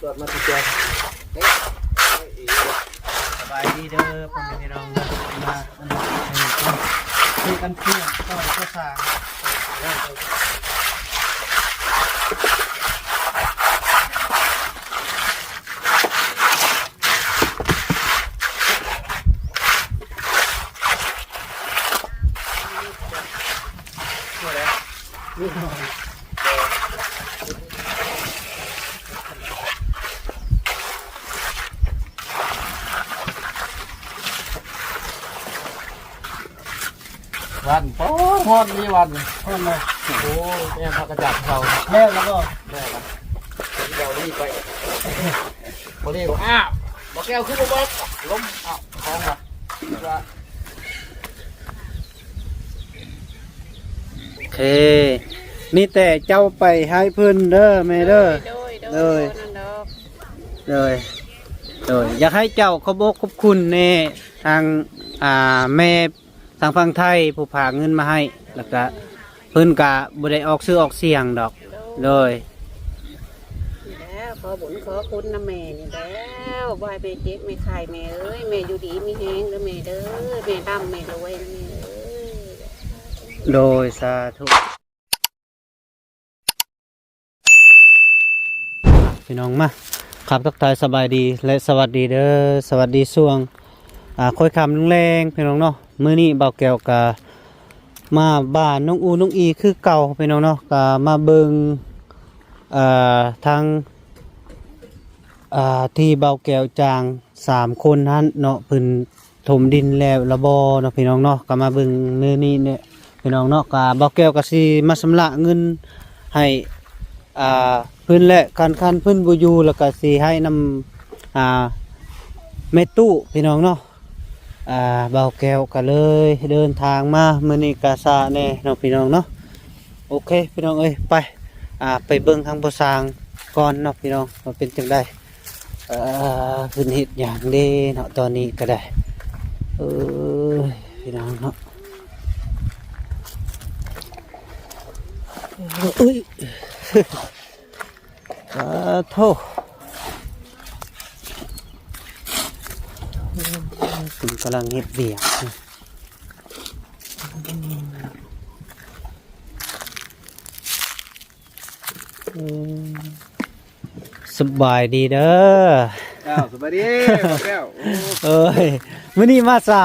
ຕອດມາທີ່ແຈງ ເດ້ ສະບາຍດີເດີພໍ່ແມ່ພີ່ນ້ອງເດີ ມາອັນນີ້ ເຮັດກັນເພື່ອນ ຕໍ່ພາສາ ວັນ ໂອ້ ຮ້ອນນີ້ວັນ ຮ້ອນເລີຍ ໂອ້ ແມ່ນພາກກະຈັດເຂົາ ແລ້ວ ແລ້ວບໍ່? ແລ້ວລະ ເຂົານີ້ໄປ ບໍ່ໄດ້ບອກ ອ້າວ ບໍ່ແກ້ວຄືບໍ່ບອກ ລົມ ອ້າວ ຂອງລະ ວ່າ ໂອເຄ ມີແຕ່ເຈົ້າໄປໃຫ້ເພິ່ນເດີແມ່ເດີ ໂດຍ ໂດຍ ໂດຍ ໂດຍ ໂດຍ ຢາກໃຫ້ເຈົ້າຂອບອົກຂອບຄຸນແດ່ ທາງ ອ່າ ແມ່ທາງຝັ່ງໄທຜູ້ພາເງິນມາໃຫ້ ແລ້ວກະເພິ່ນກະບໍ່ໄດ້ອອກຊື່ອອກສຽງດອກ ໂດຍ ນີ້ແຫຼະ ຂໍບຸນຂໍຄຸນນຳແມ່ນີ້ແຫຼະ ບໍ່ໃຫ້ແມ່ເຈັບແມ່ໄຂ້ ແມ່ເອີຍ ແມ່ຢູ່ດີມີແຮງເດີແມ່ເດີ ແມ່ລ່ຳແມ່ລວຍນຳແມ່ເອີຍ ໂດຍ ສາທຸ. ພີ່ນ້ອງ ມາ ຄຳທັກທາຍສະບາຍດີ ແລະ ສະຫວັດດີເດີ ສະຫວັດດີຊ່ວງ ອ່າ ຄ່ອຍຄ່ຳແລງໆ ພີ່ນ້ອງເນາະ ມື້ນີ້ບ່າວແກ້ວກະມາບ້ານນ້ອງອູນ້ອງອີຄືເກົ່າ ພີ່ນ້ອງເນາະ ກະມາເບິ່ງ ເອີ ທາງ ອ່າ ທີ່ບ່າວແກ້ວຈ້າງສາມຄົນຫັ້ນເນາະ ເພິ່ນຖົມດິນແລ້ວລະບໍ່ເນາະ ພີ່ນ້ອງເນາະ ກໍມາເບິ່ງມື້ນີ້ແຫຼະ ພີ່ນ້ອງເນາະ ກໍບ່າວແກ້ວກໍຊິມາຊຳລະເງິນໃຫ້ ອ່າ ເພິ່ນແຫຼະ ຄັນ ຄັນເພິ່ນບໍ່ຢູ່ ແລ້ວກໍຊິໃຫ້ນຳ ອ່າ ແມ່ຕູ້ ພີ່ນ້ອງເນາະ ອ່າ ບ່າວແກ້ວກໍເລີຍເດີນທາງມາ ມື້ນີ້ກໍຊ້າແດ່ເນາະ ພີ່ນ້ອງເນາະ ໂອເຄ ພີ່ນ້ອງເອີຍ ໄປ ອ່າ ໄປເບິ່ງທາງພໍ່ຊ່າງກ່ອນເນາະ ພີ່ນ້ອງ ວ່າເປັນຈັ່ງໃດ ເອີ ເພິ່ນເຮັດຫຍັງເດ້ເນາະ ຕອນນີ້ກໍໄດ້ ເອີຍ ພີ່ນ້ອງເນາະ ເອີຍ ສາທຸ ເພິ່ນກຳລັງເຮັດວຽກ. ສະບາຍດີເດີ ເຈົ້າ ສະບາຍດີ ແກ້ວ ໂອ້ຍ ມື້ນີ້ມາຊ້າ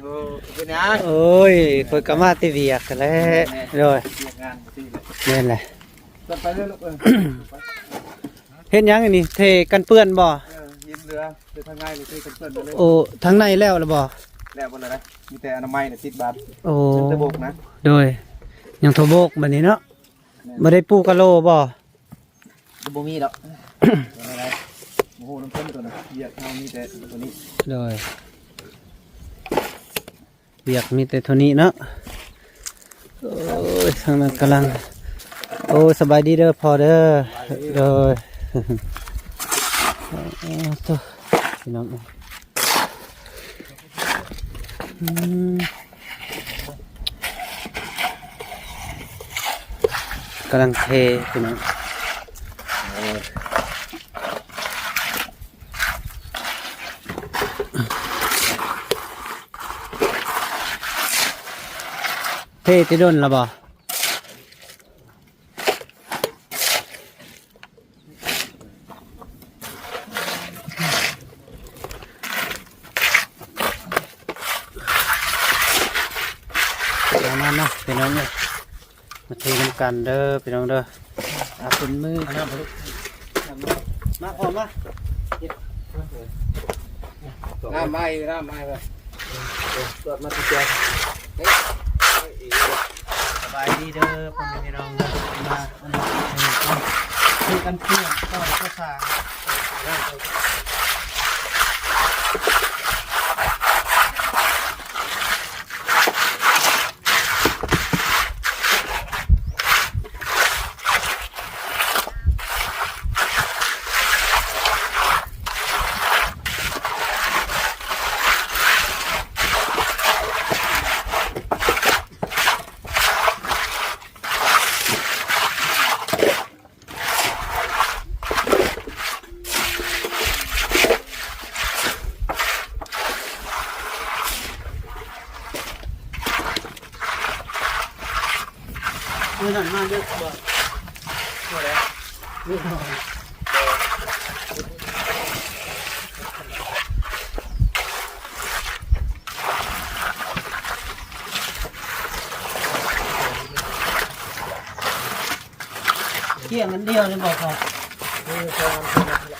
ໂອ້ ເປັນຫຍັງ ໂອ້ຍ ຂ້ອຍກໍມາແຕ່ວຽກຫັ້ນແຫຼະ ແມ່ນ ໂດຍ ວຽກງານ ແມ່ນແຫຼະ ເພິ່ນໄປເລີຍລູກ ເອີ ເຮັດຫຍັງອັນນີ້ ເທກັນເປື້ອນບໍ່? ເອີ ເຫັນເຫຼືອ ເຮັດທາງໃນນີ້ ເທກັນເປື້ອນເລີຍ ໂອ້ ທາງໃນແລ້ວລະບໍ່? ແລ້ວເບິດແລ້ວນະ ມີແຕ່ອະນາໄມນະຕິດບາດ ໂອ້ ຍັງແຕ່ໂບກນະ ໂດຍ ຍັງທໍ່ໂບກບາດນີ້ເນາະ ແມ່ນ ບໍ່ໄດ້ປູກະໂລບໍ່? ບໍ່ມີດອກ ບໍ່ໄດ້ ບໍ່ຮູ້ນຳເພິ່ນຕົວນັ້ນ ວຽກເຮົາມີແຕ່ຕົວນີ້ ໂດຍ ວຽກມີແຕ່ເທົ່ານີ້ເນາະ ໂອ້ຍ ທາງນັ້ນກຳລັງ ໂອ້ຍ ສະບາຍດີເດີພໍ່ເດີ ໂດຍ ໂອ້ ໂຕ ພີ່ນ້ອງເອີຍ ອືມ ກຳລັງເທ ພີ່ນ້ອງ ເທແຕ່ດົນລະບໍ່? ມາ ມາ ມາ ພີ່ນ້ອງເອີຍ ມາເທນຳກັນເດີພີ່ນ້ອງເດີ ອາ ເປັນມື້ ມາ ພໍ່ມາ ນ້ຳມາອີກ ນ້ຳມາອີກ ຕອດມາທີ່ແຈງ ເດ້ ສະບາຍດີເດີພໍ່ແມ່ພີ່ນ້ອງເດີ ມາອັນນີ້ ເຮັດກັນເພື່ອ ຕໍ່ພາສາ ເອີ ນັ້ນມາເດີ ບໍ່ ບໍ່ແລ້ວ ກ້ຽງອັນດຽວນີ້ບໍ່ ເອີ ສອງອັນເທົ່ານັ້ນແຫຼະ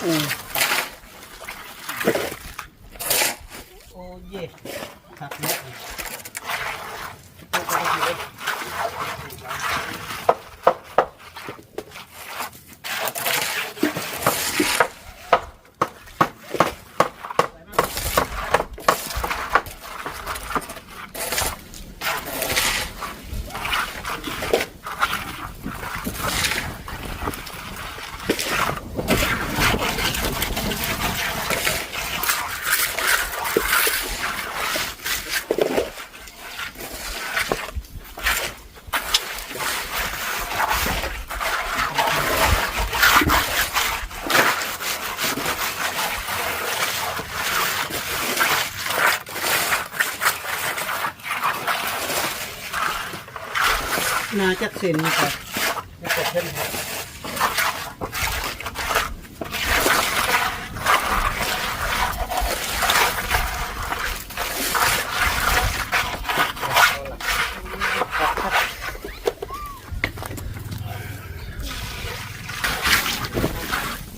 ເອີ. ໂອ້ເຢ ຄັກເນາະ. ໜ້າຈັກເຊັນນີ້ກໍ ຈັກເຊັນ.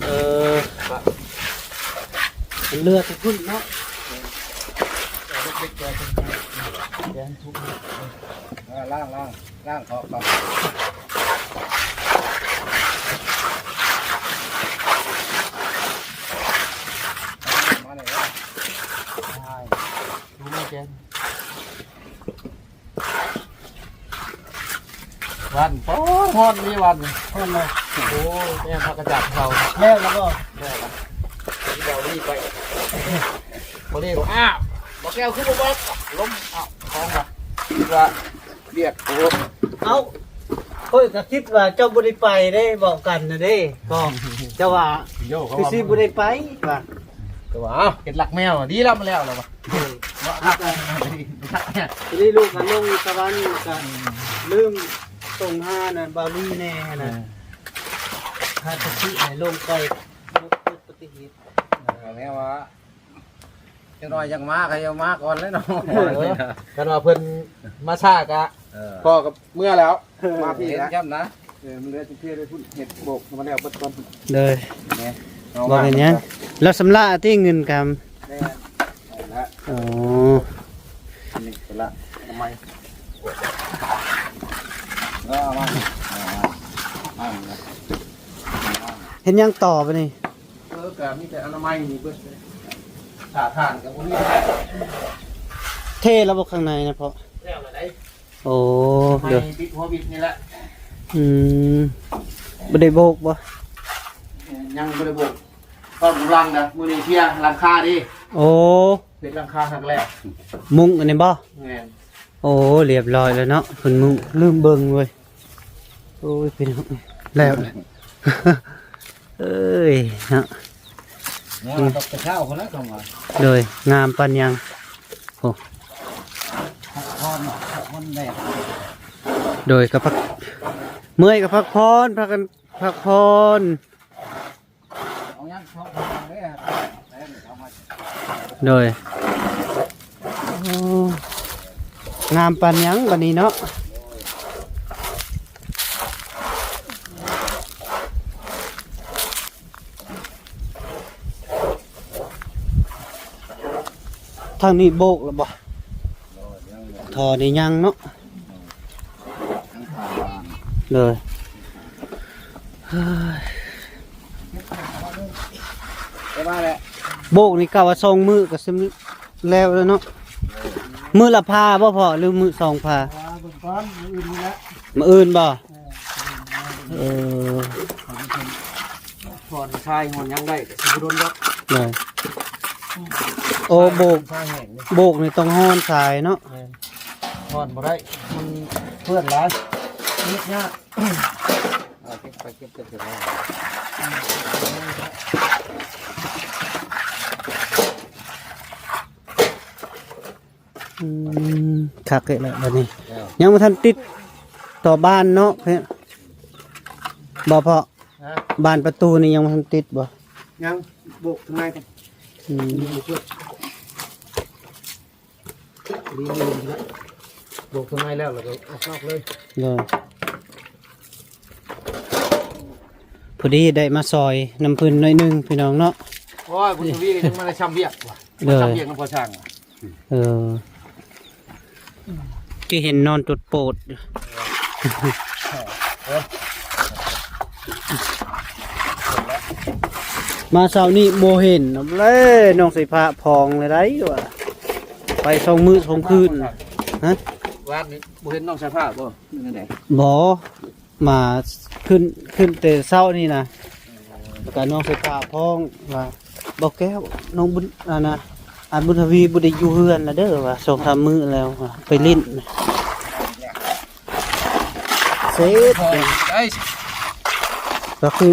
ເອີ ມັນເລືອດຢູ່ພຸ້ນເນາະ. ເອີ ລ້າງ ລ້າງ ລ້າງອອກກ່ອນ ມານີ້ເດີ ໄປ ດູແມ່ແກງ. ວັນ ໂອ້ ຮ້ອນນີ້ວັນ ຮ້ອນເລີຍ. ໂອ້ຍ ແມ່ນຜັກກະຈັບເຂົາ ແລ້ວລະບໍ່? ແລ້ວລະ ທີ່ເບົາລີໄປ ບໍ່ລີບອກ ອ້າວ ບໍ່ແກ້ວຄືບໍ່ບອກ ລົມ ອ້າວ ຂອງວ່າ ຄິດວ່າວຽກ ໂອ້ ເອົ້າ ຂ້ອຍກໍຄິດວ່າເຈົ້າບໍ່ໄດ້ໄປເດ້ ເວົ້າກັນນະເດ້ ກໍເຈົ້າວ່າ ໂຍ ຄືຊິບໍ່ໄດ້ໄປວ່າ ແຕ່ວ່າ ເຮັດລັກແມວ ດີແລ້ວ ມາແລ້ວລະວ່າ ເອີ ເນາະ ລັກແມວ ລັກແມວ ທີນີ້ລູກກໍລົງຕາວັນ ກໍ ອືມ ລືມສົ່ງຫານັ້ນ ເບົາລີແດ່ຫັ້ນນະ ເອີ ຫາແທັກຊີໃຫ້ລົງໄປ ເກີດອຸບັດຕິເຫດ ເອີ ແມ່ນວ່າ ຈັກໜ້ອຍຍັງມາ ໃຜຍັງມາກ່ອນແຫຼະເນາະ ເອີ ຄັນວ່າເພິ່ນມາຊ້າກະ ເອີ ພໍ່ກໍເມືອແລ້ວ ມາພີ້ແລ້ວ ເອີ ມັນເຫຼືອຊິເພໄປພຸ້ນ ເຮັດໂບກມາແລ້ວເບິດກ່ອນ ໂດຍ ບໍ່ເປັນຫຍັງ ລາວຊຳລະຕິເງິນກຳ ແມ່ນ ອໍ ອັນນີ້ລະ ອະນາໄມ ເອີ ເອົາມາ ເອົາມາ ເຮັດຫຍັງຕໍ່ບາດນີ້? ເອີ ກະມີແຕ່ອະນາໄມນີ້ເບິດເລີຍ ຖ້າທ່ານກະບໍ່ມີ ເທແລ້ວບໍ່ຂ້າງໃນນະພໍ່? ແລ້ວລະໄດ໋ ໂອ້ ໄມ້ ໂດຍ ປິດຫົວບິດນີ້ແຫຼະ ອືມ ບໍ່ໄດ້ໂບກບໍ່? ເອີ ຍັງບໍ່ໄດ້ໂບກ ຕອນກຳລັງນະ ມື້ນີ້ເພຍຫຼັງຄາເດ້ ໂອ້ ເຮັດຫຼັງຄາຄັ້ງແລກ ມຸງອັນນີ້ບໍ່? ແມ່ນ ໂອ້ ລຽບຮ້ອຍແລ້ວເນາະ ເພິ່ນມຸງ ລືມເບິ່ງເວີຍ ໂອ້ຍ ພີ່ນ້ອງ ແລ້ວແຫຼະ ເອີຍ ເນາະ ແນວວ່າຕົກແຕ່ເຊົ້າພຸ້ນແຫຼະ ຄຳວ່າ ໂດຍ ງາມປານຫຍັງ ໂອ້ ພັກຜ່ອນ ພັກຜ່ອນແດດ ໂດຍ ກໍພັກ ເມື່ອຍກໍພັກຜ່ອນ ພາກັນພັກຜ່ອນ ໂດຍ ໂອ້ ງາມປານຫຍັງບາດນີ້ເນາະ ທາງນີ້ໂບກແລ້ວບໍ່? ທໍ່ນີ້ຍັງເນາະ ໂດຍ ໂບກນີ້ກະວ່າສອງມື້ກະຊຳແລ້ວແລ້ວເນາະ ມື້ລະພາບໍ່ພໍ່ ຫຼືມື້ສອງພາ? ເບິ່ງກ່ອນ ມື້ອື່ນນີ້ແຫຼະ ມື້ອື່ນບໍ່? ເອີ ເອີ ຖອນຊາຍຖອນຫຍັງໄດ້ ກະຊິບໍ່ດົນດອກ ໂດຍ ໂອ້ ໂບກ ໂບກນີ້ຕ້ອງຮ້ອນຊາຍເນາະ ແມ່ນ ຮ້ອນບໍ່ໄດ້ ມັນເປື້ອນຫຼາຍ ເຮັດຍາກ ເອົາເກັບໄປເກັບ ເກັບເສຍແລ້ວ ອືມ. ອືມ ຄັກເລີຍລະບັດນີ້. ເອີ ຍັງບໍ່ທັນຕິດຕໍ່ບານເນາະ ເພ ບໍ່ພໍ້? ຮະ? ບານປະຕູນີ້ຍັງບໍ່ທັນຕິດບໍ່? ຍັງ ໂບກທາງໃນກ່ອນ. ອືມ ໂບກທາງໃນແລ້ວ ແລ້ວກໍອອກນອກເລີຍ. ໂດຍ ພໍດີໄດ້ມາຊ່ອຍນຳເພິ່ນໜ້ອຍໜຶ່ງພີ່ນ້ອງເນາະ. ໂອ້ຍ ບຸນທະວີກໍຍັງບໍ່ໄດ້ຊ່ຳວຽກວ່າ ໂດຍ ມາຊ່ຳວຽກນຳພໍ່ຊ່າງ. ເອີ ທີ່ເຫັນນອນໂປດໆຢູ່ ມາເຊົ້ານີ້ບໍ່ເຫັນເລີຍ ນ້ອງສາຍຟ້າພອງເລີຍໄດ໋ວ່າ ໄປສອງມື້ສອງຄືນ. ຮະ? ວານນີ້ບໍ່ເຫັນນ້ອງສາຍຟ້າບໍ່? ແນວໃດ? ບໍ່. ມາຂຶ້ນ ຂຶ້ນແຕ່ເຊົ້ານີ້ນະ ແລ້ວກະນ້ອງສາຍຟ້າພ້ອງວ່າ ບໍ່ແກ້ວ ນ້ອງບຸນ ອັນນະ ອັນບຸນທະວີບໍ່ໄດ້ຢູ່ເຮືອນລະເດີວ່າ ສອງສາມມື້ແລ້ວວ່າ ໄປຫຼິ້ນເສັດ. ກໍຄື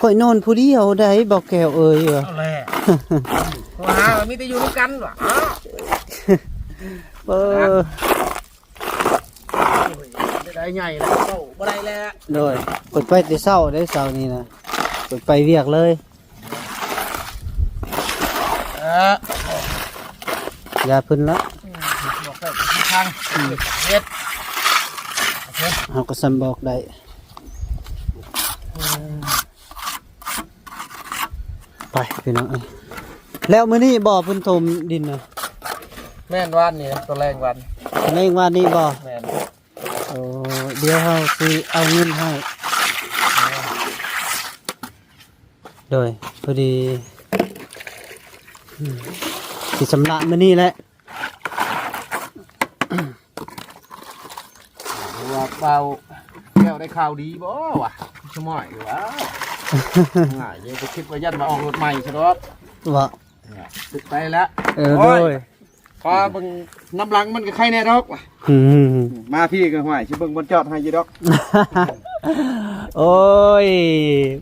ຂ້ອຍນອນຜູ້ດຽວໄດ໋ ບໍ່ແກ້ວເອີຍວ່າ ເອົາແຫຼະ ໂທຫາມີແຕ່ຢູ່ນຳກັນວ່າ ເອີ. ໂອ້ຍ ໄດ້ໃຫຍ່ແລ້ວ ເວົ້າບໍ່ໄດ້ແລ້ວ. ໂດຍ ເພິ່ນໄປແຕ່ເຊົ້າເດ້ ເຊົ້ານີ້ນະ ເພິ່ນໄປວຽກເລີຍ. ເອີ ຢ່າເພິ່ນລະ ອືມ ບອກໄດ້ທາງ ອືມ ເຮັດ ເຮົາກໍສ່ຳບອກໄດ້. ອືມ ໄປພີ່ນ້ອງເອີຍ ແລ້ວມື້ນີ້ບໍ່ເພິ່ນຖົມດິນນະ? ແມ່ນ ວານນີ້ ຕອນແລງວານ ຕອນແລງວານນີ້ບໍ່? ແມ່ນ. ໂອ້ ດຽວເຮົາຊິເອົາເງິນໃຫ້ ໂດຍ ພໍດີ ອືມ ຊິຊຳລະມື້ນີ້ແຫຼະ. ວ່າເບົາແກ້ວໄດ້ຂ່າວດີບໍ່ວະ? ສະໝອຍຢູ່ວ່າ ງ່າຍເດ້ ໄປຄິດວ່າຢ້ານວ່າອອກລົດໃໝ່ຊະດອກ ບໍ່? ເອີ ໄປແລ້ວ ເອີ ໂອ້ຍ ໂດຍ ພາເບິ່ງນຳຫຼັງມັນກໍໄຄແດ່ດອກວ່າ ອືມ ມາພີ້ກໍ ຫ້ວຍ ຊິເບິ່ງບ່ອນຈອດໃຫ້ຢູ່ດອກ. ໂອ້ຍ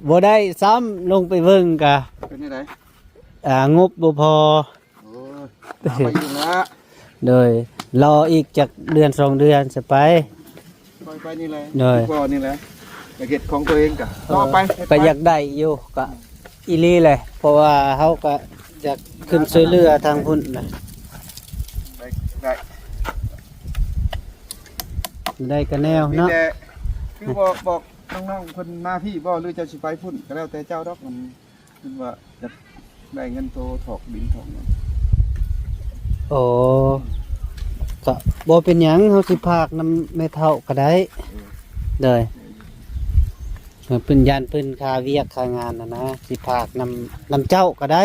ບໍ່ໄດ້ຊ້ຳ ລົງໄປເບິ່ງກະ ເປັນຈັ່ງໃດ? ອ່າ ງົບບໍ່ພໍ. ໂອ້ຍ ຫາໄປອີກແລ້ວ. ໂດຍ ລໍອີກຈັກເດືອນສອງເດືອນຊະໄປ. ໄປ ໄປນີ້ແຫຼະ ໂດຍ ພໍ່ນີ້ແຫຼະ ຢາກເຮັດຂອງຕົວເອງກະ ເອີ ຕໍ່ໄປ ເຮັດໄປ ກໍຢາກໄດ້ຢູ່ ກໍອີ່ຫຼີແຫຼະ ເພາະວ່າເຮົາກໍຢາກຂຶ້ນຊ່ວຍເຫຼືອທາງພຸ້ນນະ ໄດ້ ໄດ້ ໄດ້ກະແນວເນາະ. ມີແຕ່ ຄືບອກ ບອກນ້ອງໆເພິ່ນມາພີ້ບໍ່ ຫຼືເຈົ້າຊິໄປພຸ້ນ ກໍແລ້ວແຕ່ເຈົ້າດອກ. ເພິ່ນວ່າຢາກໄດ້ເງິນໂຕຖອກດິນຖອກຫຍັງ. ໂອ້ ກະບໍ່ເປັນຫຍັງ ເຮົາຊິຝາກນຳແມ່ເຖົ້າກໍໄດ້. ເອີ ໂດຍ ເອີ ເພິ່ນຢ້ານເພິ່ນຄາວຽກຄາງານຫັ້ນນະ ຊິຝາກນຳ ນຳເຈົ້າກໍໄດ້.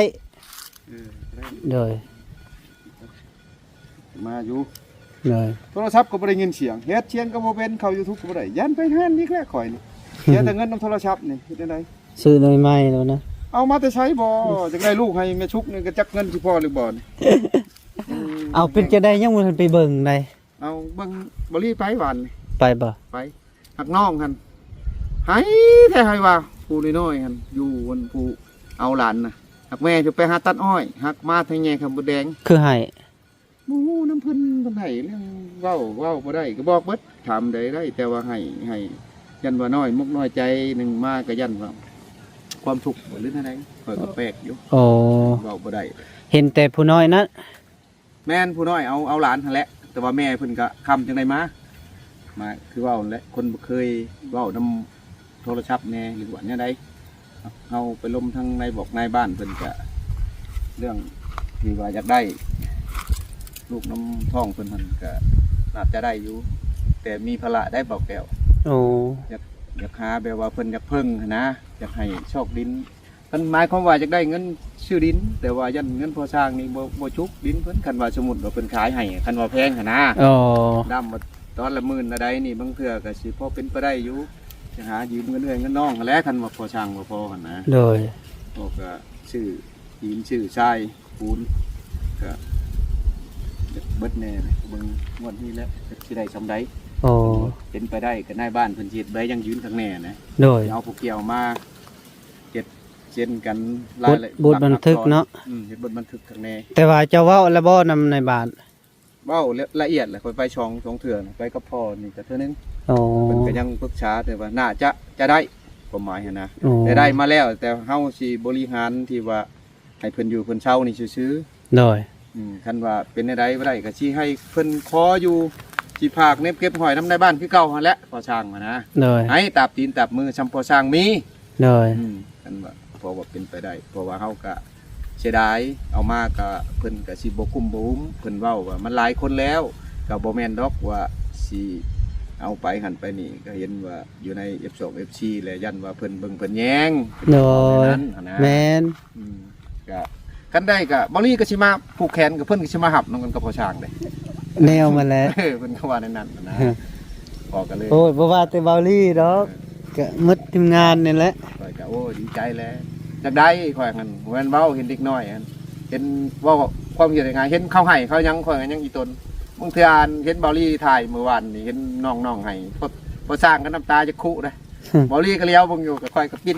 ເອີ ກໍໄດ້ ໂດຍ. ມາຢູ່ ໂດຍ ໂທລະສັບກໍບໍ່ໄດ້ຍິນສຽງ ເຮັດສຽງກໍບໍ່ເປັນ ເຂົ້າຢູທູບກໍບໍ່ໄດ້ ຢ້ານໄປຮ້ານອີກແລ້ວຂ້ອຍນີ້ ເສຍແຕ່ເງິນນຳໂທລະສັບນີ້ ເຮັດແນວໃດ? ຊື້ໜ່ວຍໃໝ່ແລ້ວນະ ເອົາມາແຕ່ໃສບໍ? ຢາກໄດ້ລູກໃຫ້ແມ່ຊຸກນີ້ ກໍຈັກເງິນຊິພໍຫຼືບໍ່ນີ້. ເອີ ເອົາ ເປັນຈັ່ງໃດ ຍັງບໍ່ທັນໄປເບິ່ງໃດ? ເອົາ ເບິ່ງ ບໍ່ລີໄປວານນີ້ ໄປບໍ່? ໄປ ຮັກນ້ອງຫັ້ນ ໄຫ້ແທ້ ໄຫ້ວ່າ ຜູ້ນ້ອຍໆຫັ້ນ ຢູ່ ອັນ ຜູ້ເອົາຫຼານນະ ຮັກແມ່ຈະໄປຫາຕັດອ້ອຍ ຮັກມາແທງແຍງຄຳບົດແດງ ຄືໄຫ້ ບໍ່ຮູ້ນຳເພິ່ນປານໃດ ເລື່ອງເວົ້າ ເວົ້າບໍ່ໄດ້ ກໍບອກເບິດ ຖາມໃດໄດ້ ແຕ່ວ່າໃຫ້ ໃຫ້ ຢ້ານວ່ານ້ອຍມົກນ້ອຍໃຈ ໜຶ່ງມາກໍຢ້ານວ່າຄວາມທຸກບໍ່ ຫຼືແນວໃດ ຂ້ອຍກໍແປກຢູ່. ໂອ້ ເວົ້າບໍ່ໄດ້ ເຫັນແຕ່ຜູ້ນ້ອຍນັ້ນ. ແມ່ນ ຜູ້ນ້ອຍເອົາ ເອົາຫຼານຫັ້ນແຫຼະ ແຕ່ວ່າແມ່ເພິ່ນກະຄຳຈັ່ງໄດ້ມາ ມາຄືເວົ້າຫັ້ນແຫຼະ ຄົນບໍ່ເຄີຍເວົ້ານຳໂທລະສັບແດ່ ຫຼືວ່າແນວໃດ ເຮົາໄປລົມທາງນາຍບອກນາຍບ້ານເພິ່ນກະ ເລື່ອງທີ່ວ່າຢາກໄດ້ລູກນຳທ້ອງເພິ່ນຫັ້ນກະໜ້າຈະໄດ້ຢູ່ ແຕ່ມີພາລະໄດ້ ເບົາແກ້ວ. ໂອ້ ຢາກ ຢາກຫາແບບວ່າເພິ່ນຢາກເພິ່ງຫັ້ນນະ ຢາກໃຫ້ຊອກດິນ ຄັນໝາຍຄວາມວ່າຢາກໄດ້ເງິນຊື້ດິນ ແຕ່ວ່າຢ້ານເງິນພໍ່ຊ່າງນີ້ບໍ່ ບໍ່ຈຸກດິນເພິ່ນ ຄັນວ່າສົມມຸດວ່າເພິ່ນຂາຍໃຫ້ ຄັນວ່າແພງຫັ້ນນະ. ອໍ ດຳວ່າຕອນລະໝື່ນລະໃດນີ້ ບາງເທື່ອກໍຊິພໍເປັນໄປໄດ້ຢູ່ ຈະຫາຢືມເງິນເອື້ອຍເງິນນ້ອງຫັ້ນແຫຼະ ຄັນວ່າພໍ່ຊ່າງບໍ່ພໍຫັ້ນນະ. ໂດຍ ພໍກໍຊື້ຫີນຊື້ຊາຍປູນ ກໍເບິດແດ່ ເບິ່ງງວດນີ້ແຫຼະ ຈັກຊິໄດ້ສ່ຳໃດ. ອໍ ເປັນໄປໄດ້ກໍນາຍບ້ານເພິ່ນຊິເຮັດໃບຢັ້ງຢືນຂ້າງແນ່ນະ. ໂດຍ ເອົາຜູ້ກ່ຽວມາ ເຮັດເຊັນກັນລາຍ ບົດ ລະ ບົດບັນທຶກເນາະ. ອືມ ເຮັດບົດບັນທຶກຂ້າງແນ່. ແຕ່ວ່າເຈົ້າເວົ້າແລ້ວບໍ່ນຳນາຍບ້ານ? ເວົ້າລະອຽດແຫຼະ ຂ້ອຍໄປສອງ ສອງເທື່ອນະ ໄປກັບພໍ່ນີ້ກໍເທື່ອໜຶ່ງ. ອໍ ເພິ່ນກໍຍັງປຶກສາ ແຕ່ວ່າໜ້າຈະ ຈະໄດ້ ຄວາມໝາຍຫັ້ນນະ. ອໍ ແຕ່ໄດ້ມາແລ້ວ ແຕ່ເຮົາຊິບໍລິຫານທີ່ວ່າໃຫ້ເພິ່ນຢູ່ເພິ່ນເຊົານີ້ຊື່ໆ. ໂດຍ ອືມ ຄັນວ່າເປັນແນວໃດບໍ່ໄດ້ ກໍຊິໃຫ້ເພິ່ນຂໍຢູ່ ຊິຝາກເກັບເກັບຫ້ອຍນຳນາຍບ້ານຄືເກົ່າຫັ້ນແຫຼະ ກໍ່ສ້າງຫັ້ນນະ. ໂດຍ ໃຫ້ຕາບຕີນຕາບມືສ່ຳພໍສ້າງມີ. ໂດຍ ອືມ ຄັນວ່າ ເພາະວ່າເປັນໄປໄດ້ ເພາະວ່າເຮົາກະເສຍດາຍ ເອົາມາກະເພິ່ນກະຊິບໍ່ກຸ້ມບໍ່ອຸ້ມ ເພິ່ນເວົ້າວ່າມັນຫຼາຍຄົນແລ້ວ ກະບໍ່ແມ່ນດອກວ່າຊິເອົາໄປຫັ້ນໄປນີ້ ກະເຫັນວ່າຢູ່ໃນເອັຟສອງ ເອັຟສີ່ ແລະ ຢ້ານວ່າເພິ່ນເບິ່ງເພິ່ນແຍງ. ໂດຍ ເພິ່ນເວົ້າແນວນັ້ນຫັ້ນນະ ແມ່ນ ອືມ ກະ ຄັນໄດ້ກະ ເບົາລີກະຊິມາຜູກແຂນກັບເພິ່ນ ກະຊິມາຮັບນຳກັນກັບພໍ່ຊ້າງເດ້ ແນວມັນແຫຼະ. ເອີ ເພິ່ນກໍວ່າແນວນັ້ນນະ ອືມ ກໍ ກໍເລີຍ ໂອ້ຍ ບໍ່ວ່າແຕ່ເບົາລີດອກ ເອີ ກະໝົດທີມງານນີ້ແຫຼະ. ຂ້ອຍກະ ໂອ້ຍ ດີໃຈແຫຼະ ຢາກໄດ້ ຂ້ອຍຫັ້ນ ບໍ່ແມ່ນເວົ້າ ເຫັນເດັກນ້ອຍຫັ້ນ ເຫັນເວົ້າຄວາມຄິດງ່າຍ ເຫັນເຂົາໃຫ້ເຂົາຫຍັງ ຂ້ອຍກໍຍັງອີ່ຕົນ. ບາງເທື່ອເຫັນເບົາລີຖ່າຍມື້ວານນີ້ ເຫັນນ້ອງໆໃຫ້ ພໍ່ ພໍ່ຊ້າງກໍນ້ຳຕາຈະຄຸເດ້. ເບົາລີກໍຫຼຽວເບິ່ງຢູ່ ກໍຂ້ອຍກໍປິ່ນ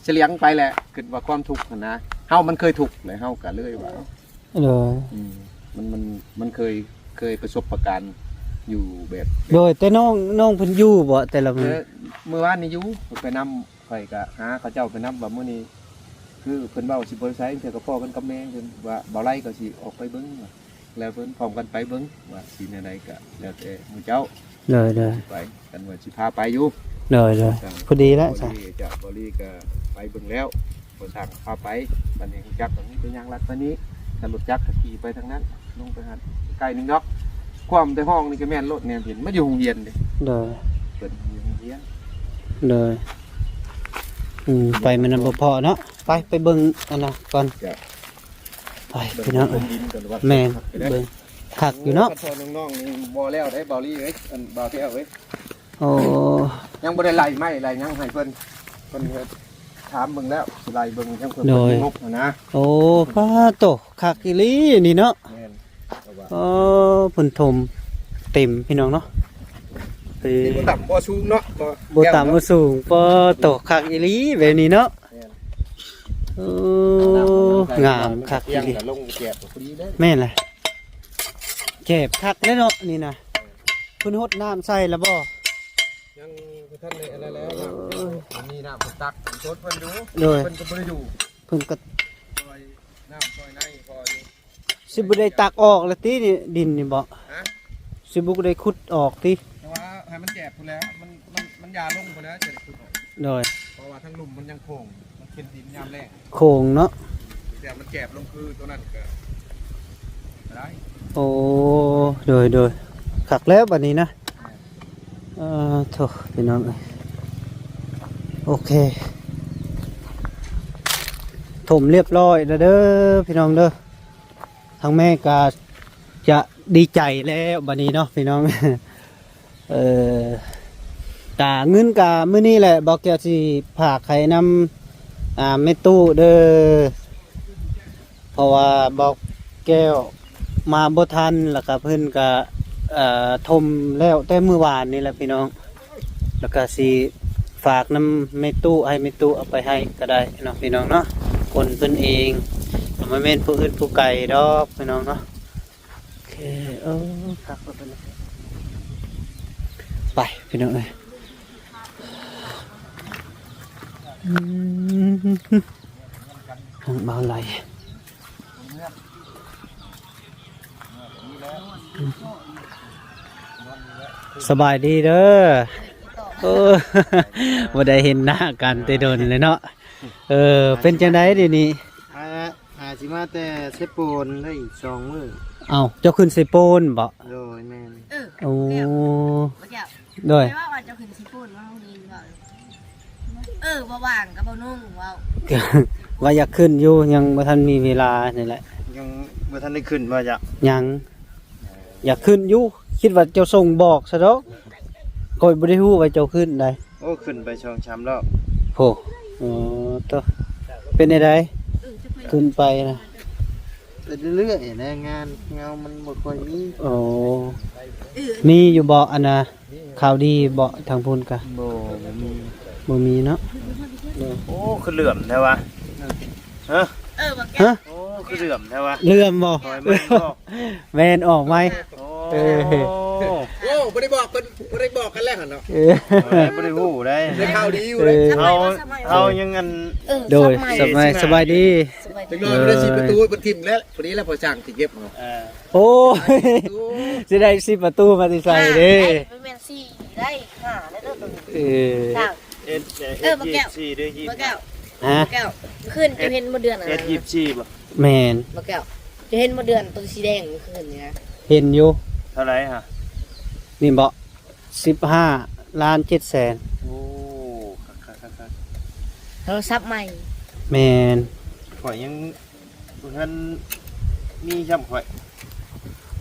ສະຫຼຽງໄປແຫຼະ ຄິດວ່າຄວາມທຸກຫັ້ນນະ ເຮົາມັນເຄີຍທຸກແຫຼະ ເຮົາກະເລີຍວ່າ ໂດຍ ອືມ ມັນ ມັນ ມັນເຄີຍ ເຄີຍປະສົບປະການຢູ່ແບບ ໂດຍ ແຕ່ນ້ອງ ນ້ອງເພິ່ນຢູ່ບໍ່ແຕ່ລະມື້? ເອີ ມື້ວານນີ້ຢູ່ ໄປນຳ ຂ້ອຍກະຫາເຂົາເຈົ້າໄປນຳ ວ່າມື້ນີ້ຄືເພິ່ນເວົ້າຊິບໍ່ໄດ້ໃສ ເທື່ອກໍພໍ້ກັນກັບແມ່ເພິ່ນ ວ່າບໍ່ໄຫຼກໍຊິອອກໄປເບິ່ງ ແລ້ວເພິ່ນພ້ອມກັນໄປເບິ່ງວ່າຊິແນວໃດ ກະແລ້ວແຕ່ໝູ່ເຈົ້າ. ໂດຍ ໂດຍ ຊິໄປ ກັນວ່າຊິພາໄປຢູ່. ໂດຍ ໂດຍ ຈັ່ງພໍດີແລ້ວ ພໍດີ ເຈົ້າ ພໍດີກະໄປເບິ່ງແລ້ວ ບໍ່ສ້າງພາໄປ. ບັດນີ້ຮູ້ຈັກ ບັດນີ້ໄປຍ່າງລັດໄປນີ້ ຄັນລົດຈັກກະຂີ່ໄປທາງນັ້ນ ລົງໄປຫັ້ນ ໃກ້ໜຶ່ງດອກ ຄວາມແຕ່ຫ້ອງນີ້ກະແມ່ນໂລດ ແນມເຫັນມັນຢູ່ໂຮງຮຽນເດ້. ໂດຍ ເພິ່ນຢູ່ໂຮງຮຽນ. ໂດຍ ອືມ ໄປມື້ນັ້ນບໍ່ພໍ້ເນາະ ໄປ ໄປເບິ່ງອັນນັ້ນກ່ອນ. ໄປພີ່ນ້ອງ ເບິ່ງ ແມ່ນ ເບິ່ງຄັກຢູ່ເນາະ. ຄັນພໍ່ນ້ອງໆນີ້ບໍ່ແລ້ວເດ້ ເບົາລີເອີຍ ອັນ ບ່າວແກ້ວເອີຍ. ໂອ້ ຍັງບໍ່ໄດ້ໄລ່ໄມ້ໄລ່ຫຍັງໃຫ້ເພິ່ນ ເພິ່ນກໍຖາມເບິ່ງແລ້ວ ຊິໄລ່ເບິ່ງຫຍັງເພິ່ນ ໂດຍ ເພິ່ນມີງົບຫັ້ນນະ. ໂອ້ ປາໂຕ ຄັກອີ່ຫຼີນີ້ເນາະ. ແມ່ນ ເອີ ເພິ່ນຖົມເຕັມພີ່ນ້ອງເນາະ. ເອີ ບໍ່ຕ່ຳບໍ່ສູງເນາະ ບໍ່ ບໍ່ຕ່ຳບໍ່ສູງ ປາໂຕ ຄັກອີ່ຫຼີແບບນີ້ເນາະ. ແມ່ນ ເອີ ງາມຄັກອີ່ຫຼີ. ແມ່ນແຫຼະ ແຄບຄັກເດ້ເນາະນີ້ນະ. ເພິ່ນຫົດນ້ຳໃສ່ລະບໍ່? ຍັງບໍ່ທັນໄດ້ອັນນັ້ນແຫຼະ ເອີ ມີນ້ຳເພິ່ນຕັກສົດເພິ່ນຢູ່. ໂດຍ ເພິ່ນກໍບໍ່ໄດ້ຢູ່ ເພິ່ນກໍຊ່ອຍນ້ຳຊ່ອຍໃນພໍຢູ່. ຊິບໍ່ໄດ້ຕັກອອກລະຕິນີ້ ດິນນີ້ບໍ່? ຮະ? ຊິບໍ່ໄດ້ຂຸດອອກຕິ? ແຕ່ວ່າໃຫ້ມັນແຈບພຸ້ນແຫຼະ ມັນ ມັນ ມັນຢ່າລົງພຸ້ນແຫຼະ ຈະໄດ້ຂຸດອອກ. ໂດຍ ເພາະວ່າທາງລຸ່ມມັນຍັງໂຄ້ງ ມັນເປັນດິນຍາມແລ້ງ ໂຄ້ງເນາະ. ແຕ່ມັນແຈບລົງຄືຕົວນັ້ນກໍໄດ້. ໂອ້ ໂດຍ ໂດຍ ຄັກແລ້ວບັດນີ້ນະ. ເອີ ໂທ້ ພີ່ນ້ອງເອີຍ ໂອເຄ ຖົມລຽບຮ້ອຍແລ້ວເດີ ພີ່ນ້ອງເດີ. ທາງແມ່ກໍຈະດີໃຈແລ້ວບັດນີ້ເນາະ ພີ່ນ້ອງ. ເອີ ກະເງິນກະມື້ນີ້ແຫຼະ ບ່າວແກ້ວຊິຝາກໃຫ້ນຳ ອ່າ ແມ່ຕູ້ເດີ ເພາະວ່າບ່າວແກ້ວມາບໍ່ທັນ ແລ້ວກະເພິ່ນກະ ເອີ ຖົມແລ້ວແຕ່ມື້ວານນີ້ແຫຼະ ພີ່ນ້ອງ. ແລ້ວກະຊິຝາກນຳແມ່ຕູ້ ໃຫ້ແມ່ຕູ້ເອົາໄປໃຫ້ກໍໄດ້ເນາະ ພີ່ນ້ອງເນາະ. ຄົນເພິ່ນເອງ ບໍ່ແມ່ນຜູ້ອື່ນຜູ້ໄກດອກ ພີ່ນ້ອງເນາະ. ໂອເຄ ເອີ ຄັກ ໄປພີ່ນ້ອງເອີຍ. ອືມ ເບົາໄຫຼ ສະບາຍດີເດີ. ໂອ້ ບໍ່ໄດ້ເຫັນໜ້າກັນແຕ່ດົນເລີຍເນາະ. ເອີ ເປັນຈັ່ງໃດດຽວນີ້? ຫາຊິມາແຕ່ເຊໂປນໄດ້ອີກສອງມື້. ເອົ້າ ເຈົ້າຂຶ້ນເຊໂປນບໍ? ໂດຍ ແມ່ນ. ເອີ ໂອ້ ແກ້ວ ໂດຍ ແປວ່າເຈົ້າຂຶ້ນເຊໂປນ ວ່າເຮົາໄດ້ຍິນເວົ້າ. ເອີ ບໍ່ວ່າງກັບບໍ່ນຸ່ງເວົ້າ ວ່າຢາກຂຶ້ນຢູ່ ຍັງບໍ່ທັນມີເວລານີ້ແຫຼະ. ຍັງບໍ່ທັນໄດ້ຂຶ້ນວ່າຢາກ ຍັງ ຢາກຂຶ້ນຢູ່ ຄິດວ່າເຈົ້າສົ່ງບອກຊະດອກ. ຂ້ອຍບໍ່ໄດ້ຮູ້ວ່າເຈົ້າຂຶ້ນໃດ. ໂອ້ ຂຶ້ນໄປສອງສາມຮອບ. ໂອ້ ໂອ້ ໂຕ ເປັນໃດ? ຂຶ້ນໄປນະ ໄປເລື້ອຍໆນະ ງານເງົາມັນບໍ່ຄ່ອຍມີ. ໂອ້ ມີຢູ່ບໍ່ ອັນນ່າ ມີຢູ່ ຂ່າວດີບໍ່ ທາງພຸ້ນກະ? ບໍ່ ບໍ່ມີ ບໍ່ມີເນາະ. ໂອ້ ຄືເຫຼື້ອມແທ້ວະ. ຮະ? ເອີ ບັກ ຮະ? ໂອ້ ຄືເຫຼື່ອມແທ້ວະ? ເຫຼື່ອມບໍ່? ໂອ້ຍ ແມ່ນບໍ່? ແມ່ນອອກໃໝ່. ໂອ້ ເອີ ໂອ້ ບໍ່ໄດ້ບອກເພິ່ນ ບໍ່ໄດ້ບອກກັນແລ້ວຫັ້ນເນາະ. ເອີ ໂອ້ຍ ບໍ່ໄດ້ຮູ້ໄດ໋. ໄດ້ຂ່າວດີຢູ່ ເອີ ເຮົາ ເຮົາຍັງອັນ ເອີ ໂດຍ ສະບາຍ ສະບາຍດີ. ຈັກໜ້ອຍບໍ່ໄດ້ຊິປະຕູເພິ່ນຖິ້ມແລ້ວ ພໍດີແລ້ວພໍຊ່າງຊິເກັບເອົາ. ເອີ ໂອ້ຍ ຊິໄດ້ຊິປະຕູມາແຕ່ໃສເດ້? ບໍ່ແມ່ນສີ່ໄດ້ຫ້າແລ້ວເດີໂຕນີ້. ເອີ ຊ່າງ ເອັດ ເອີ ເອັດ ບໍ່ແກ້ວ ຍີ່ບສີ່ເດີ ຍີ່ບ ບໍ່ແກ້ວ ຮະ ບໍ່ແກ້ວ ຄືນເຈົ້າເຫັນບໍ່ເດືອນອັນນັ້ນ ເອັດ ຍີ່ບສີ່ບໍ່? ແມ່ນ ບໍ່ແກ້ວ ເຈົ້າເຫັນບໍ່ເດືອນໂຕສີແດງມື້ຄືນນີ້ນະ? ເຫັນຢູ່. ເທົ່າໃດຫະ? ນີ້ບໍ່ ສິບຫ້າລ້ານເຈັດແສນ. ໂອ້ ຄັກໆໆໆ ໂທລະສັບໃໝ່. ແມ່ນ ຂ້ອຍຍັງ ບໍ່ທັນມີຊ້ຳຂ້ອຍ.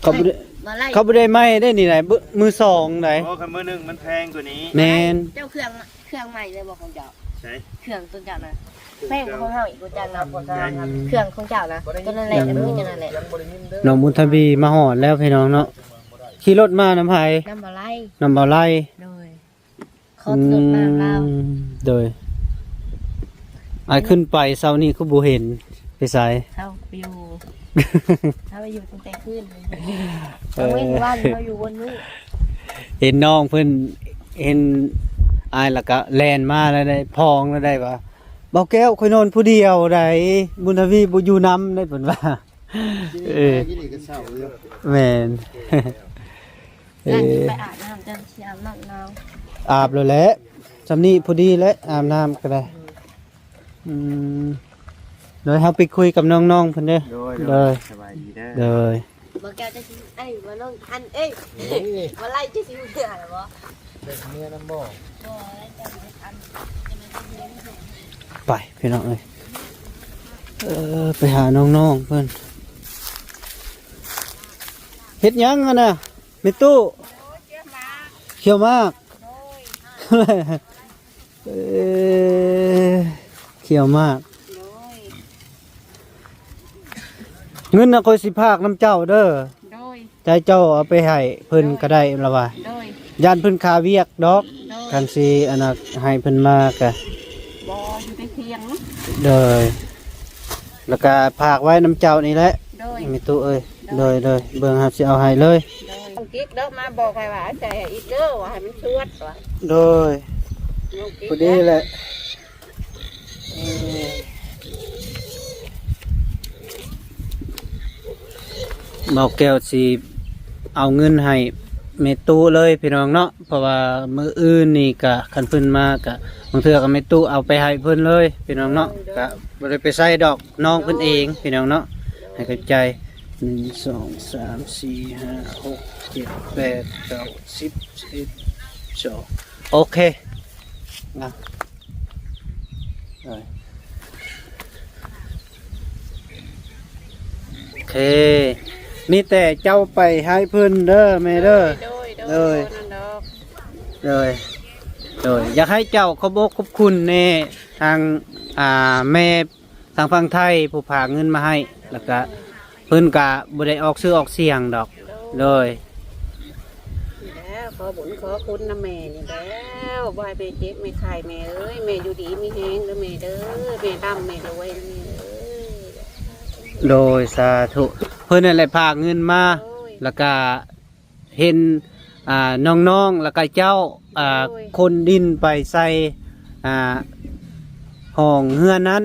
ເຂົາບໍ່ໄດ້ ບໍ່ໄລ່ ເຂົາບໍ່ໄດ້ໃໝ່ເດ້ນີ້ນະ ມື ມືສອງໃດ໋. ບໍ່ ຄັນມືໜຶ່ງມັນແພງກວ່ານີ້. ແມ່ນ ເຈົ້າເຄື່ອງ ເຄື່ອງໃໝ່ເລີຍບໍ່ຂອງເຈົ້າ? ໃສ ເຄື່ອງຕົວເຈົ້ານະ ແພງກວ່າຂອງເຮົາອີກ ບໍ່ຈັກນະ ພວກເຮົານະ ເຄື່ອງຂອງເຈົ້ານະ ຕົວນັ້ນແຫຼະ ມີຕົວນັ້ນແຫຼະ. ນ້ອງບຸນທະວີມາຮອດແລ້ວພີ່ນ້ອງເນາະ. ຂີ່ລົດມານຳໃຜ? ນຳບ່າວໄລ່ ນຳບ່າວໄລ່. ໂດຍ. ຂັບລົດມານຳລາວ. ອືມ ໂດຍ. ອ້າຍຂຶ້ນໄປເຊົ້ານີ້ຄືບໍ່ເຫັນ ໄປໃສ? ເຮົາໄປຢູ່ ເຮົາໄປຢູ່ຕັ້ງແຕ່ຄືນ ເອີ ເຮົາເຫັນວ່າເຮົາຢູ່ວົນມື້ ເຫັນນ້ອງເພິ່ນ ເຫັນອ້າຍແລ້ວກະແລ່ນມາແລ້ວໄດ້ ພ້ອງແລ້ວໄດ້ວ່າ ບ່າວແກ້ວ ຂ້ອຍນອນຜູ້ດຽວໃດ໋ ບຸນທະວີບໍ່ຢູ່ນຳໃດ໋ ເພິ່ນວ່າ. ເອີ ກິນນີ້ກໍເຊົ້າຢູ່ ແມ່ນ. ເອີ ຈັ່ງຊິໄປອາບນ້ຳ ຈັ່ງຊິອາບນ້ຳນາວ ອາບແລ້ວແຫຼະ ຊ່ຳນີ້ພໍດີແຫຼະ ອາບນ້ຳກໍໄດ້. ອືມ ໂດຍ ເຮົາໄປຄຸຍກັບນ້ອງໆເພິ່ນເດີ. ໂດຍ ໂດຍ ໂດຍ ສະບາຍດີເດີ. ໂດຍ ບໍ່ແກ້ວຈະຊິ ເອີຍ ບໍ່ນ້ອງ ອັນ ເອີຍ ນີ້ ບໍ່ໄລ່ຈະຊິເມືອແລ້ວບໍ່? ເມືອນຳບໍ່? ບໍ່ໄລ່ຈະຊິອັນ ໄປພີ່ນ້ອງເອີຍ ເອີ ໄປຫານ້ອງໆເພິ່ນ. ເຮັດຫຍັງຫັ້ນນະ ແມ່ຕູ້? ໂອ້ຍ ກ່ຽວໝາກ ກ່ຽວໝາກ. ໂດຍ ເອີ ກ່ຽວໝາກ. ໂດຍ ເງິນນະຂ້ອຍຊິຝາກນຳເຈົ້າເດີ. ໂດຍ ໃຈເຈົ້າເອົາໄປໃຫ້ເພິ່ນກໍໄດ້ລະວ່າ. ໂດຍ ຢ້ານເພິ່ນຄາວຽກດອກ. ໂດຍ ຄັນຊິອັນນະໃຫ້ເພິ່ນມາກະ ບໍ່ ຢູ່ໃນທຽງ. ໂດຍ ແລ້ວກະຝາກໄວ້ນຳເຈົ້ານີ້ແຫຼະ. ໂດຍ ແມ່ຕູ້ເອີຍ. ໂດຍ ໂດຍ ໂດຍ ເບິ່ງຫາຊິເອົາໃຫ້ເລີຍ. ໂດຍ ນ້ອງກິກເດີ ມາບອກໃຫ້ວ່າໃສ່ອີກເດີ ວ່າໃຫ້ມັນຊວດວ່າ. ໂດຍ ນ້ອງກິກ ພໍດີແຫຼະ. ເອີ ບ່າວແກ້ວຊິເອົາເງິນໃຫ້ແມ່ຕູ້ເລີຍພີ່ນ້ອງເນາະ ເພາະວ່າມື້ອື່ນນີ້ກະ ຄັນເພິ່ນມາກະ ບາງເທື່ອກະແມ່ຕູ້ເອົາໄປໃຫ້ເພິ່ນເລີຍພີ່ນ້ອງເນາະ. ໂດຍ ກະບໍ່ໄດ້ໄປໃຊ້ດອກ ນ້ອງເພິ່ນເອງ ໂດຍ ພີ່ນ້ອງເນາະ. ໃຫ້ເຂົ້າໃຈ ໜຶ່ງ ສອງ ສາມ ສີ່ ຫ້າ ຫົກ ເຈັດ ແປດ ເກົ້າ ສິບ ສິບເອັດ ສິບສອງ. ໂອເຄ ນະ ໂອເຄ ມີແຕ່ເຈົ້າໄປໃຫ້ເພິ່ນເດີແມ່ເດີ. ໂດຍ ໂດຍ ໂດຍ ໂດຍ ໂດຍ ຢາກໃຫ້ເຈົ້າຂອບອົກຂອບຄຸນແນ່ ທາງ ອ່າ ແມ່ ທາງຝັ່ງໄທຜູ້ພາເງິນມາໃຫ້, ແລ້ວກະເພິ່ນກະບໍ່ໄດ້ອອກຊື່ອອກສຽງດອກ. ໂດຍ ໂດຍ ນີ້ແຫຼະ ຂໍບຸນຂໍຄຸນນຳແມ່ນີ້ແລ້ວ, ບໍ່ໃຫ້ແມ່ເຈັບແມ່ໄຂ້ແມ່ເອີຍ, ແມ່ຢູ່ດີມີແຮງເດີແມ່ເດີ, ແມ່ລ່ຳແມ່ລວຍແມ່ເອີຍ. ໂດຍ ສາທຸ. ເພິ່ນນັ້ນແຫຼະພາເງິນມາ, ໂດຍ ແລ້ວກະ ເຫັນ ອ່າ ນ້ອງໆ ແລ້ວກະເຈົ້າ ອ່າ ໂດຍ ຂົນດິນໄປໃສ່ ອ່າ ຫ້ອງເຮືອນນັ້ນ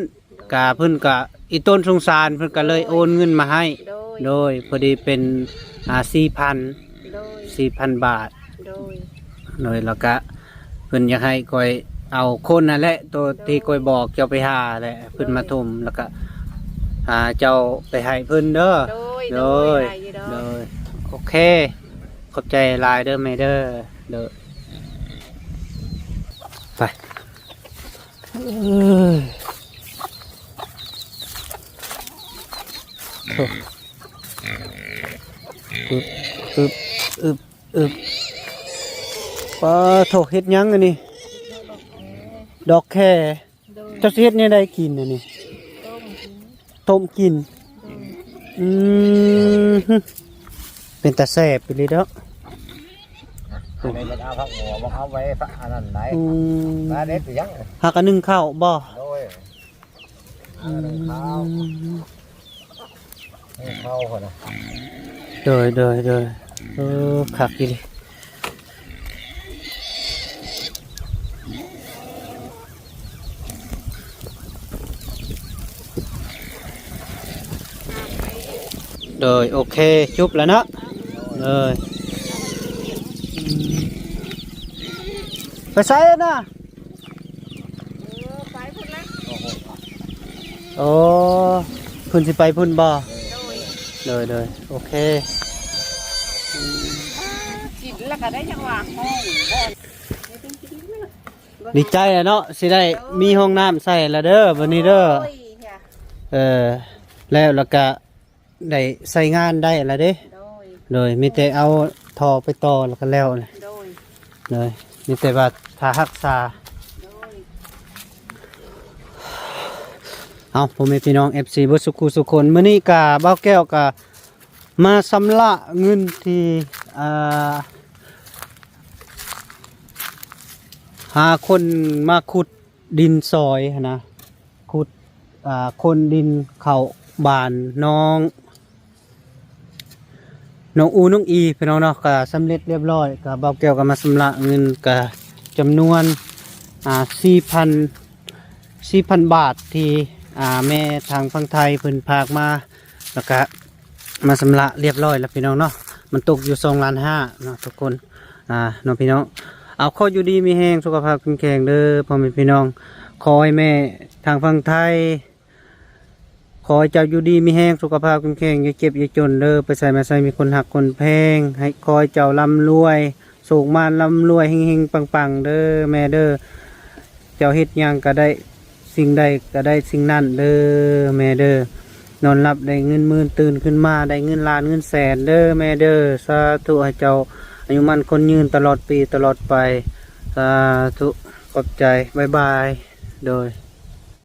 ກະເພິ່ນກະອີ່ຕົນສົງສານ ເພິ່ນກະເລີຍ ໂດຍ ໂອນເງິນມາໃຫ້. ໂດຍ ໂດຍ ພໍດີເປັນ ອ່າ ສີ່ພັນ ໂດຍ ສີ່ພັນບາດ. ໂດຍ ໂດຍ ແລ້ວກະເພິ່ນຢາກໃຫ້ຂ້ອຍເອົາຄົນນັ້ນແຫຼະ ໂຕທີ່ຂ້ອຍບອກເຈົ້າໄປຫາແຫຼະ ເພິ່ນມາຖົມ ແລ້ວກະ ອ່າ ເຈົ້າໄປໃຫ້ເພິ່ນເດີ. ໂດຍ ໂດຍ ໂດຍ ໄດ້ຢູ່ດອກ. ໂດຍ ໂອເຄ. ຂອບໃຈຫຼາຍເດີແມ່ເດີ. ໂດຍ ໄປ. ໂອ້ ອຶບ ອຶບ ອຶບ ອຶບ. ປາໂທ້ ເຮັດຫຍັງອັນນີ້? ດອກແຄ. ໂດຍ ເຈົ້າຊິເຮັດແນວໃດກິນອັນນີ້? ຕົ້ມກິນ ຕົ້ມກິນ. ໂດຍ ອືມ ເປັນຕາແຊບອີ່ຫຼີເນາະ. ອັນນີ້ມັນເອົາຜັກບົວ ບໍ່ເອົາໄວ້ອັນນັ້ນໄດ໋. ອືມ ມາເດັດຫຍັງ ຫາກະໜຶ້ງເຂົ້າບໍ່? ໂດຍ ອືມ ຫາກະໜຶ້ງເຂົ້າ. ເຂົ້າຫັ້ນນະ. ໂດຍ ໂດຍ ໂດຍ. ເອີ ຄັກອີ່ຫຼີ. ໂດຍ ໂອເຄ ຈົບແລ້ວເນາະ. ໂດຍ ໄປໃສນະ? ເອີ ໄປພຸ້ນລະ. ໂອ້ ເພິ່ນຊິໄປພຸ້ນບໍ່? ໂດຍ ໂດຍ ໂດຍ ໂອເຄ. ກິນແລ້ວກໍໄດ້ຈັງຫວະ ຮ້ອງບໍ່ ດີໃຈແຫຼະເນາະ ຊິໄດ້ມີຫ້ອງນ້ຳໃສ່ລະເດີ ບັດນີ້ເດີ. ໂອ້ຍ ເອີ ແລ້ວລະກະໄດ້ໃຊ້ງານໄດ້ລະເດ້. ໂດຍ ໂດຍ ມີແຕ່ເອົາທໍ່ໄປຕໍ່ລະກະແລ້ວ. ໂດຍ ໂດຍ ມີແຕ່ວ່າຖ້າຮັກສາ. ໂດຍ ເອົາ ພໍ່ແມ່ພີ່ນ້ອງ ເອັຟຊີ ເບິດສຸຂູສຸຄົນ ມື້ນີ້ກະບ່າວແກ້ວກະ ມາຊຳລະເງິນທີ່ ອ່າ ຫາຄົນມາຂຸດດິນຊອຍຫັ້ນນະ ຂຸດ ອ່າ ໂຄນດິນເຂົ້າບ້ານນ້ອງ ນ້ອງອູ ນ້ອງອີ ພີ່ນ້ອງເນາະ ກະສຳເລັດລຽບຮ້ອຍ. ກະບ່າວແກ້ວກະມາຊຳລະເງິນກະຈຳນວນ ອ່າ ສີ່ພັນ ສີ່ພັນບາດ ທີ່ ອ່າ ແມ່ທາງຝັ່ງໄທເພິ່ນຝາກມາ ແລ້ວກະມາຊຳລະລຽບຮ້ອຍແລ້ວພີ່ນ້ອງເນາະ. ມັນຕົກຢູ່ສອງລ້ານຫ້າເນາະທຸກຄົນ ອ່າ ເນາະພີ່ນ້ອງ. ເອົາ ຂໍຢູ່ດີມີແຮງ ສຸຂະພາບເຂັ້ມແຂງເດີພໍ່ແມ່ພີ່ນ້ອງ. ຂໍໃຫ້ແມ່ທາງຝັ່ງໄທ ຂໍໃຫ້ເຈົ້າຢູ່ດີມີແຮງ ສຸຂະພາບເຂັ້ມແຂງ ຢ່າເຈັບຢ່າຈົນເດີ ໄປໃສມາໃສມີຄົນຮັກຄົນແພງ ໃຫ້ ຂໍໃຫ້ເຈົ້າລ່ຳລວຍ ໂຊກໝານລ່ຳລວຍ ເຮັງໆ ປັງໆ ເດີແມ່ເດີ. ເຈົ້າເຮັດຫຍັງກະໄດ້ ສິ່ງໃດກະໄດ້ສິ່ງນັ້ນເດີແມ່ເດີ. ນອນຫຼັບໄດ້ເງິນໝື່ນ ຕື່ນຂຶ້ນມາໄດ້ເງິນລ້ານເງິນແສນເດີແມ່ເດີ. ສາທຸ ໃຫ້ເຈົ້າອາຍຸໝັ້ນຂວັນຍືນຕະຫຼອດປີຕະຫຼອດໄປ. ສາທຸ ຂອບໃຈ ບາຍບາຍ ໂດຍ.